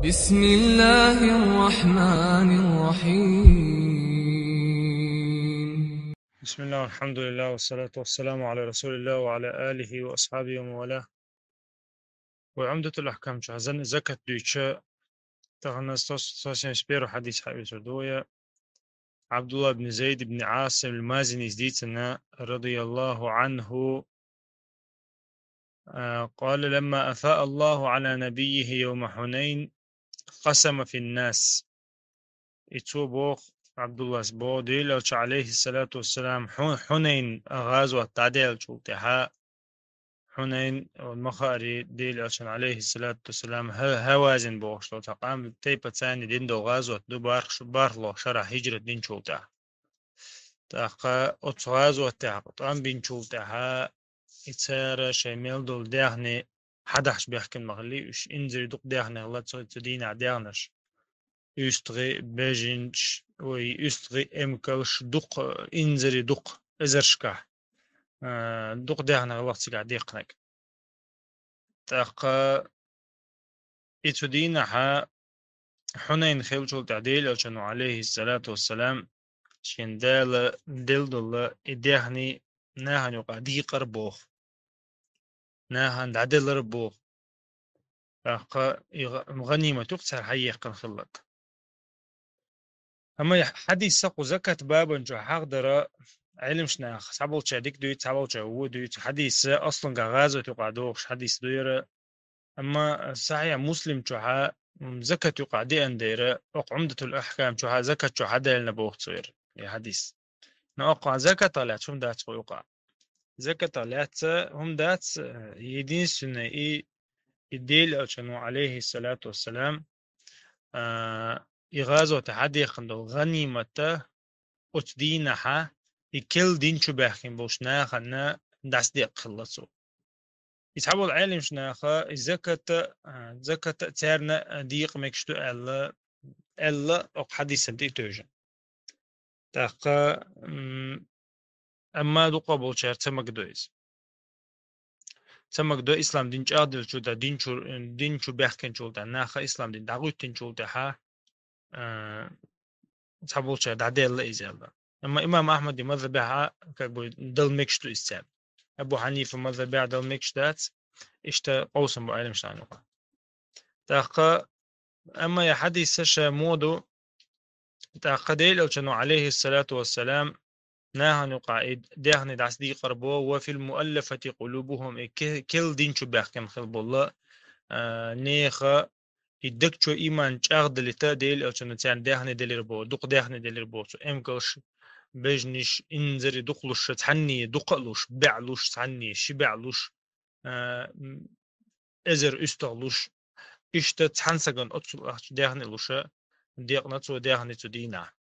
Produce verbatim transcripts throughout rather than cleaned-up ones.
بسم الله الرحمن الرحيم. بسم الله والحمد لله والصلاة والسلام على رسول الله وعلى آله وأصحابه ومن والاه. Вай Ӏумдатул-Ахькам чу хьазан закат дуьйча, тахана сто, сто семьдесят первый хьадис хьаоьцур ду вай. Ӏабдуллахь ибн Зайд ибн Ӏасим ал-Мазинис дийцина, رضي الله عنه, а, قال: لما أفاء الله على نبيه يوم حنين قسم في الناس. И цо боху, Ӏабдуллас боху, Делан Элча, Ӏалайхиссалату вассалам, Хьу-, Хьунайн гӀазот дӀадаьллачул тӀаьхьа, Хьунайн, ма хаари, Делан Элчан, Ӏалайхиссалату вассалам, Хьа-, Хьавазин бохуш долу цхьа къам, тайпа царна дина долу гӀазот ду, бархӀ-, бархӀлоху шарахь хӀижрат динчул тӀаьхьа. ТӀаккха оцу гӀазот тӀехь тӀом бинчул тӀаьхьа, и цара шайн мел долу даьхни хьадахьаш бехкина ма хилли, уьш инзаре дукха даьхни хилла цу, цу дийнахь даьхнаш. УьстагӀий, бежанаш, ой, уьстагӀий, эмкалш дукха, инзаре дукха, эзаршкахь, а, дукха даьхни хилла цигахь декхнарг. ТӀаккха и цу дийнахьа Хьунайн хиллачул тӀаьхьа Делан Элчано, Ӏалайхиссалату вассалам, шен Дала делла долу и даьхни нахана юкъахь дийкъар боху. Нахана дӀаделлар боху. ТӀаккха и гъа-, гӀанимат юкъа цара хьаеккхина хилларг. Амма и хьадис кху закат бабан чу хьахдара Ӏилмаш наха, цхьаболчара дика дуьйцу, цхьаболчара вон дуьйцу, хьадис асланга гӀазот юкъахь догӀуш хьадис ду яра. Амма Сахьихь Муслим чухьа, м, закат юкъахь деана дера, окху Ӏумдатул-Ахькам чухьа закат чу хьадаьллина боху цо яра, и хьадис. Но окху закатах лаьцна хӀума дац кху юкъахь. Закатах лаьцна хӀума дац, э, единственное, и, и Делан Элчано, Ӏалайхиссалату вассалам, а, и гӀазоте хьадехна долу гӀанимата оцу дийнахьа и керла дин чу баьхкина болчу нахана дӀасадекъа хилла цо. И цхьаболу Ӏелимаш наха и заката, а, заката царна, а, декъа мегаш ду аьлла, аьлла, окху хьадисана тӀе а тевжина. ТӀаккха, м, амма дукха болчара ца магадо иза. Ца магадо ислам дин чӀагӀделлачул тӀаьхьа, дин чу, дин чу баьхкинчул тӀаьхьа, наха ислам дин дӀагӀуьттинчул тӀаьхьа, а, цхьаболчара дӀаделла иза аьлла. Амма имам Ахьмадан мазхабехь, как бы, дала мегаш ду иза царна. Абу Хьанифан мазхабехь дала мегаш дац, иштта къовсам бу Ӏелимашна юкъахь. ТӀаккха, амма и хьадис ша муха ду, тӀаккха Делан Элчано, Ӏалайхиссалату вассалам, нахана юкъахь и даьхни дӀасадийкъар бо, «وفي المؤلفة قلوبهم», и ке-, керла дин чу баьхкина хилла болу, а, нехан и дагчо иман чӀагӀдалийта Делан Элчано царна даьхни делира бо, дукха даьхни делира бо цо, эмкалш, бежанаш, инзаре дукха луш, цхьанне дукха а луш, бӀе луш, цхьанне ши бӀе луш, а, м, эзар уьстагӀ луш, иштта цхьана сагана оццул ахча даьхни луша, декъна цо даьхни цу дийнахь.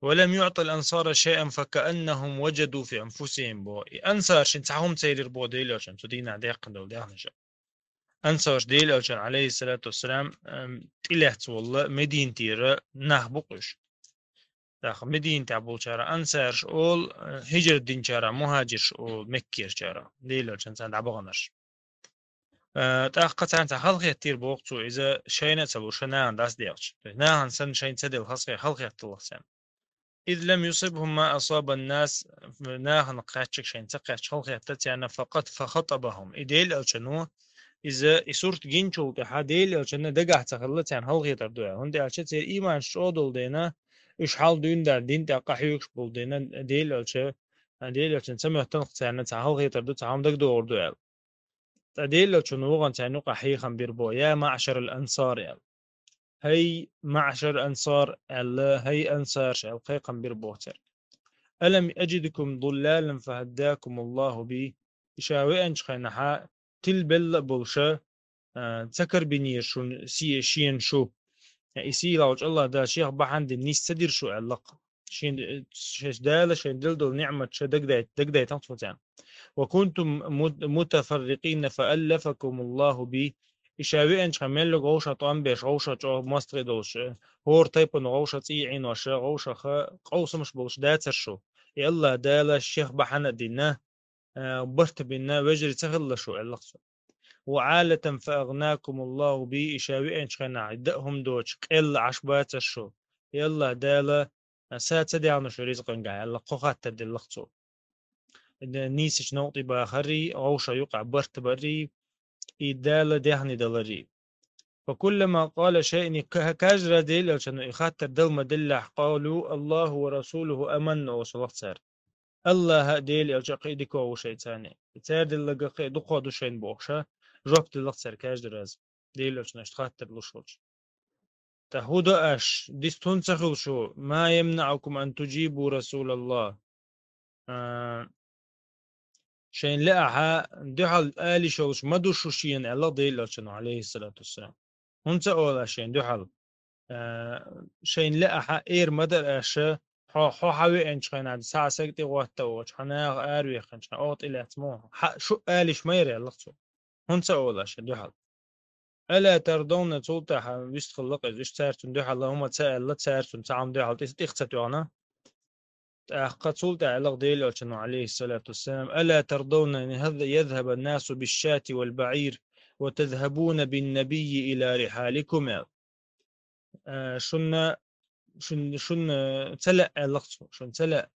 «ولم يعط الأنصار شيئا فكأنهم وجدوا في أنفسهم», бо. И ансаршна цхьа хӀума ца елира бо Делан Элчано цу дийнахь даьккхина долу даьхнаш. Ансарш Делан Элчанна, Ӏалайхиссалату вассалам, ам, тӀелаьцна волу Мединатера нах бу-кх уьш. ТӀаккха Мединатехь болчара ансарш олу, а, хӀижрат динчара мухьаджирш олу, Меккерчара, Делан Элчано царна дӀабаханарш. А, тӀаккха царна цхьа халахетира боху цо, иза шайна а ца луш, нахана дӀасадекъча. То есть нахана санна шайна ца делла хазахе-, халахетталахь царна. «إذ لم يصبهم ما أصاب الناس», нахана кхаьчнарг шайна ца кхаьчча халахетта царна, «فقط فخطبهم». И Делан Элчано, иза, и сурт гинчул тӀаьхьа Делан Элчанна дагахь ца хилла царна халахетар ду аьлла. ХӀунда аьлча церан иманаш чӀогӀа долу дела, уьш хьал дуьйна дар дин тӀехь къахьоьгуш болу дела, Делан Элча, Делан Элчанна ца моьттанах царна цхьа халахетар ду, цхьа хӀума дагадогӀур ду аьлла. Ткъа Делан Элчано вахана царна юкъахь хьехам бира бо: «يا معشر الأنصار», аьлла. «ХӀай маӀшар ансар», аьлла, «хӀай ансарш», аьлла, кхайкхам бира боху цара. «ألم أجدكم ضلالا فهداكم الله بي». И ша веанчу хенахьа тилбелла а болуша, а, ца карбинера шуна се-, шена шу. И сийлахьчу АллахӀ Дала шех бахьана дина нис ца дира шу аьлла-кх. Шен, э, шен Дала шайн делла долу ниӀмат ша дагадайт-, дагадайтина цо царна. «وكنتم مت-, متفرقين فألفكم الله بي». И ша веанчхьа меллиг вовшах тӀом беш, вовшах чӀогӀа мостагӀий долуш, э, хӀора тайпана вовшах цӀий Ӏенош, вовшах къовсамаш болуш дацара шу. И АллахӀ Дала шех бахьана а дина, э, барт а бина, вежарий ца хилла шу, аьлла-кх цо. وعالة فأغناكم الله به, и ша веанчу хенахь, даъа хӀума доцуш, къелла Ӏаш бацара шу. И АллахӀ Дала, а, са ца дегӀна шу ризкъангахь, аьлла, кхо хаттар деллах цо. Нийсачу новкъа тӀе бахарий, вовшах юкъахь барт барий, и Дала дехне даларий. فكلما قال شيئا, ка-, каждый раз Делан Элчано и хаттар дала ма-деллехь, قالوا الله ورسوله أمن, олуш деллах цара. АллахӀ а, Делан Элча а кхин а дика ву шайца. И цара делларг кхин а дукха ду шайна бохуша, жоп деллах цара каждый раз, Делан Элчано иштта хаттар луш волчу. ТӀаккха хӀун до аш, дист хӀунда ца хуьлу шу, ما يمنعكم أن تجيبوا رسول الله? А, шайна лаахь дуьхьал ала йиш йолуш ма ду шу шена, аьлла Делан Элчано, Ӏалайхиссалату вассалам. ХӀунда ца олу аш шайна дуьхьал? А, шайна лаахь эр ма дара аша, хьо, хьо хьан веанчу хенахь, цхьа а саг тӀе гӀотта а воцуш, хьан наха аравеханчу хьан оха тӀе лаьцна мо, хьан шу ала йиш ма яра, аьллах цо. ХӀунда ца олу аш шайна дуьхьал? ألا ترضون, цул тӀаьхьа вистхилла иза, уьш цара цунна дуьхьал хӀума ца аьлла, цара цунна цхьа хӀума дуьхьал тӀе-, тӀехь ца тоьхна. ТӀаккха цул тӀаьхьа аьллах Делан Элчано, Ӏалайхиссалату вассалам: ألا ترضون أن يذهب الناس بالشاة والبعير وتذهبون بالنبي إلى رحالكم, аьлла. А, шуна, шун-, шуна ца лаьа, аьллах цо, шуна ца лаьа,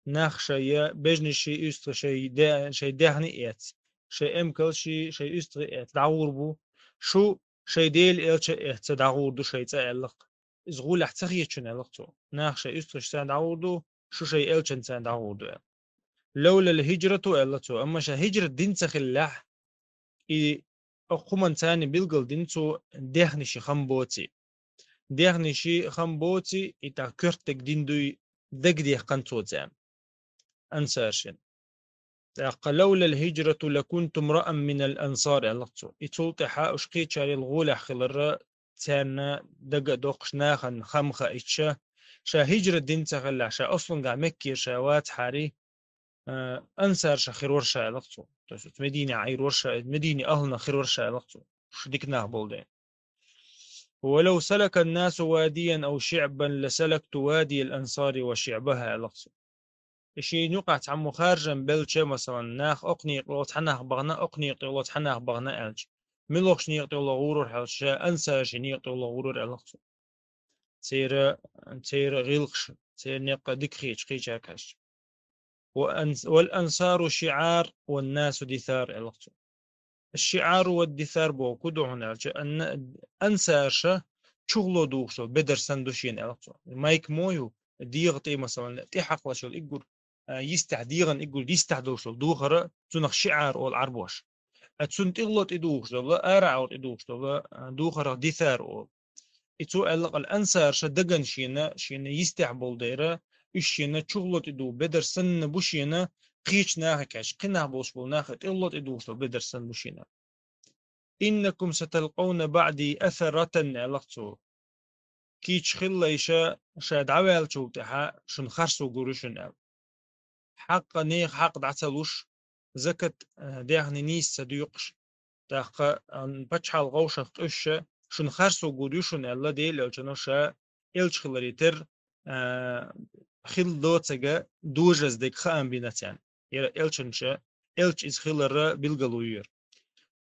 нах шайн бежнаший, уьстагӀий шайн де-, шайн дехне а эцна, шайн эмкалший, шайн уьстагӀий а эцна дӀагӀур бу, шу шайн Делан Элча а эцна дӀагӀур ду шайн цӀа, аьллах. Иза гӀолехь ца хета шуна, аьллах цо. Нах шайн уьстагӀашца дӀагӀур ду, шу шайн Элчанца дӀагӀур ду, аьлла. لولا الهجرة, аьлла цо, амма ша хӀижрат дина ца хиллехь, и окху хӀуманца билгал дина цо дехнаший хам боций. Дехнаший хам боций, и тӀаккха коьртаг дина дуй дагадехкан цо царна. Ансаршна. ТӀаккха لولا الهجرة لكنت امرأ من الأنصار, аьллах цо. И цул тӀаьхьа уьш кхечарел гӀолехь хиларра царна дага а доккхуш нахана хам хаийча, ша хӀижрат дина ца хиллехь, ша ослунгахь Меккера ша вацахьарий, а, ансаршах хир вара ша, аьллах цо. То есть оцу Мединехь Ӏийр вара ша, Медине ахӀланах хир вара ша, аьллах цо. Уьш дика нах болу дела. ولو سلك الناس واديا أو شعبا لسلكت وادي الأنصار وشعبها, аьллах цо. И шен юкъахь цхьаммо харжам белча, масалан, нах окху некъа йолу цхьа нах бахана, окху некъа йолу цхьа нах бахана аьлча, муьлхачу некъа тӀе йолу гӀур вара аьлча, ша ансаршийн некъа тӀе йолу гӀур вара, аьллах цо. Церан, церан гӀиллакхаш, церан некъ дика хеташ кхечаьрга хьаьжча. وأن-, والأنصار شعار والناس دثار, аьллах цо. الشعار والدثار бохург хӀун ду хьуна аьлча, ан-, ансарша чухло духуш долу бедар санна ду шена, аьллах цо. Майка мо ю, дегӀан тӀе, масалан, тӀе хьакхалаш йолу уггар, а, йистехь, дегӀан уггар йистехь долуш долу духар, цунах шиӀар олу Ӏарбоша. А цунна тӀехула тӀедухуш долу, арахьа тӀедухуш долу, а, духарах дисар олу. И цо аьлла къала ансарша дагана шена, шена йистехь болу дера, уьш шена чухула тӀедугӀу бедар санна бу шена, кхечу нахе кхаьчча, кхин нах болуш болу нахе тӀехула тӀедухуш долу бедар санна бу шена. إنكم ستلقون بعدي أثرة, аьллах цо. Кийча хиллайша, ша дӀаваьллачул тӀаьхьа шуна харцо гур ю шуна аьлла. Хьакъ, нехан хьакъ дӀа ца луш, закат, а, дехне нийса ца доькъуш, тӀаккха, а, пачхьалкхан вовшах къуьйсуш, шуна харцо гур ю шуна аьлла, Делан Элчано ша элча хиларе терра, а, хилла доцург дожаза дерг хаам бина царна. Яра элчанша, элча иза хиларан билгало ю яра.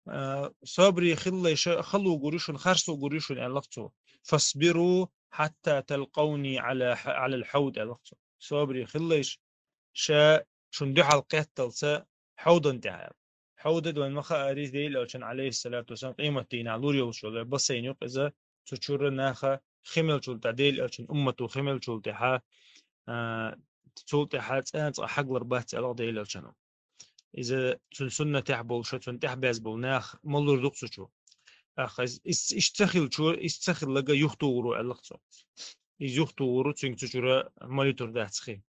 А, собаре хиллайша, хало гур ю шуна, харцо гур ю шуна аьллах цо. فاصبروا حتى تلقوني على ح-, على الحوض аьллах цо. Собаре хиллайша, ша шуна дуьхьал кхетталца хьовдан тӀехь аьлла. Хьовда вайна ма хаарий, Делан Элчан, Ӏалайхиссалату вассалам, къематдийнахь лур йолуш йолу бассейн ю-кх иза, цу чуьра наха хи мелчул тӀаьхьа, Делан Элчан уммато хи мелчул тӀаьхьа, а, цул тӀаьхьа цкъа а цкъа хьаглар бац аьлла Делан Элчано. Иза цуьнан суннатехь болуша, цунна тӀаьхьаберза болу нах ма лур ду-кх цу чу. ТӀаккха иза, иза, иштта ца хиллачо, иза ца хилларг юхатухур ву аьллах цо. Иза юхатухур ву, цуьнга цу чуьра ма литур дац хи.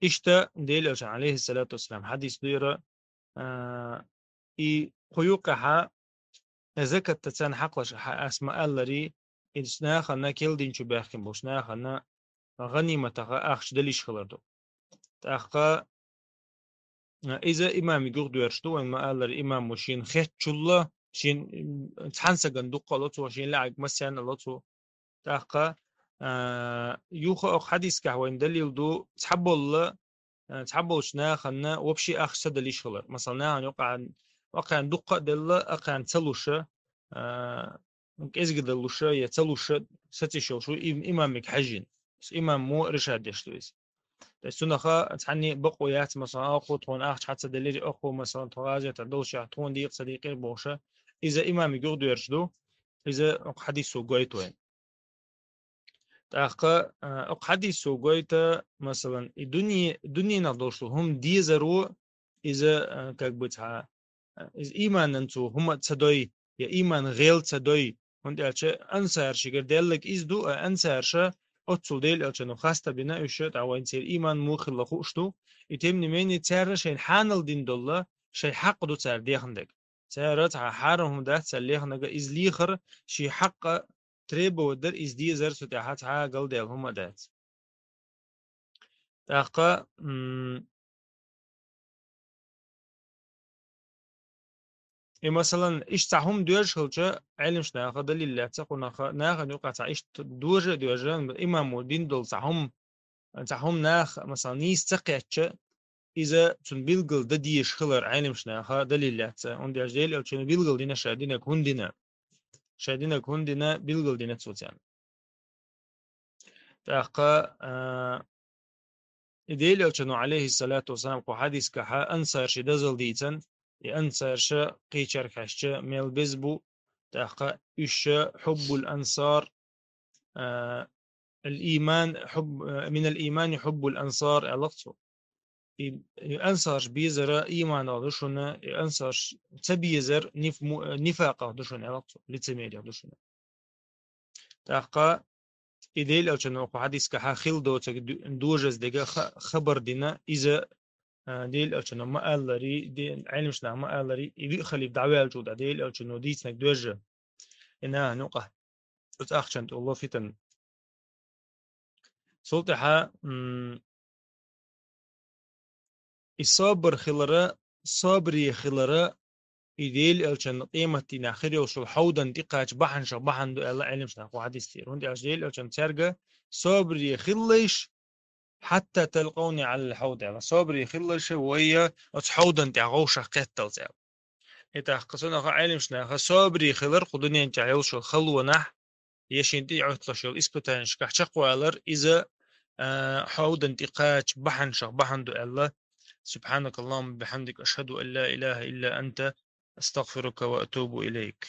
Иштта Делан Элчан, Ӏалайхиссалату вассалам, хьадис ду яра, а, и кху юккъехьа закат царна хьакхалаш, хьа-, ас ма-аллара, иза нахана, кел дин чу баьхкина болчу нахана гӀаниматах ахча далийш хилар ду. ТӀаккха, а, иза имамига юхадоьрзуш ду, вайна ма-аллара, имамо шена хетачул а, шен, м, цхьана сагана дуккха а ло цо, шена лаьӀарг массарна а ло цо. ТӀаккха, а, юха окху хьадисехь вайна далил ду, цхьаболла, а, цхьаболчу нахана вообще ахча ца далийш хилар. Масала, нахана юкъахь Акхарна дукха а делла, акхарна ца луша, а, кӀезига далуша я ца луша сацийш йолуш ву им-, имамиг хьаьжжина. Имам мо решать деш ду иза. То есть цунах цхьанне бакъо яц, масалан, оха тхуна ахча хьа ца делира, оха, масалан, тхо гӀазотехь долчохь тхуна дийкъа ца дийкъира бохуша, иза имамиг юхадоьрзуш ду, иза оха хьадисо гойту вайна. ТӀаккха, а, оха хьадисо гойту, масалан, и дуьне-, дуьненах долуш хӀума дезаро, иза, а, как бы, цхьа, а, иза ийманан цо хӀума ца дой, я ийман гӀел ца дой, хӀунда аьлча ансаршигара даьлларг иза ду, а ансарша оццул Делан Элчано хастам бина уьш, тӀаккха вайна церан ийман муха хилла хууш ду, и тем не менее цара шайна хьанал дина долла, шайн хьакъ ду цара дехна дерг. Цара цхьа хьарам хӀума дац цара лехнарг, иза лехар шен хьакъ требовать дар, иза дезар, цу тӀехь цхьа а галдаьлла хӀума а дац. ТӀаккха, м, и, масалан, иштта цхьа хӀума доьжуш хилча, Ӏеламнаха далил лаьцна кхунах, нахана юкъахь цхьа иштта дожа а доьжна, имамо дина долу цхьа хӀума, цхьа хӀума наха, масалан, нийса ца кхетча, иза цунна билггал дан дезаш хилар Ӏеламнаха далил лаьцна, хӀунда аьлча Делан Элчано билггал дина ша динарг хӀунда дина. Ша динарг хӀунда дина, билггал дина цо царна. ТӀаккха, а, и Делан Элчано, Ӏалайхиссалату вассалам, кху хьадисехь ансарши дозалла дийцина, и ансарша кхечаьрга хьаьжча мел беза бу, тӀаккха уьш хьуббул ансар, а, ал-ийман, хьуб-, а, минал иймани хьуббул ансар, аьлла цо. И, и ансарш безар ийманах ду шуна, и ансарш ца безар ниф-, му-, нифакъах ду шуна, аьлла цо, лицемериях ду шуна. ТӀаккха и Делан Элчано кху хьадисехь хила доцург ду-, дожаза дерг ха-, хабар дина, иза, а, Делан Элчано ма-аллара, де-, Ӏеламнаха ма-аллара, и виъ халифа дӀаваьллачул тӀаьхьа Делан Элчано дийцинарг доьжна. И нахана юкъахь оцу ахчанна тӀе ло фитан. Цул тӀаьхьа, м, и собар хилара, собаре хилара, и Делан Элчанна къематдийнахь хир йолуш йолу хьовдан тӀекхача бахьанашах бахьана ду аьлла Ӏеламнаха кху хьадис тӀера. ХӀунда аьлча Делан Элчано цаьрга собаре хилалаш, хьатта талкъавни Ӏалал хьавд аьлла. Собаре хилалаш вай оцу хьовдан тӀехь вовшах кхетталц аьлла. И тӀаккха цунах Ӏеламнаха собаре хилар кху дуьнен чохь йолуш йолу халонехь, я шен тӀе Ӏуьтталуш йолу испытанешкахь чекхвалар, иза, а, хьовдан тӀекхача бахьанашах бахьана ду аьлла. Субханакаллахумма бихамдик, ашхаду ан ла илаха илла анта, астагфирука ва атубу илайк.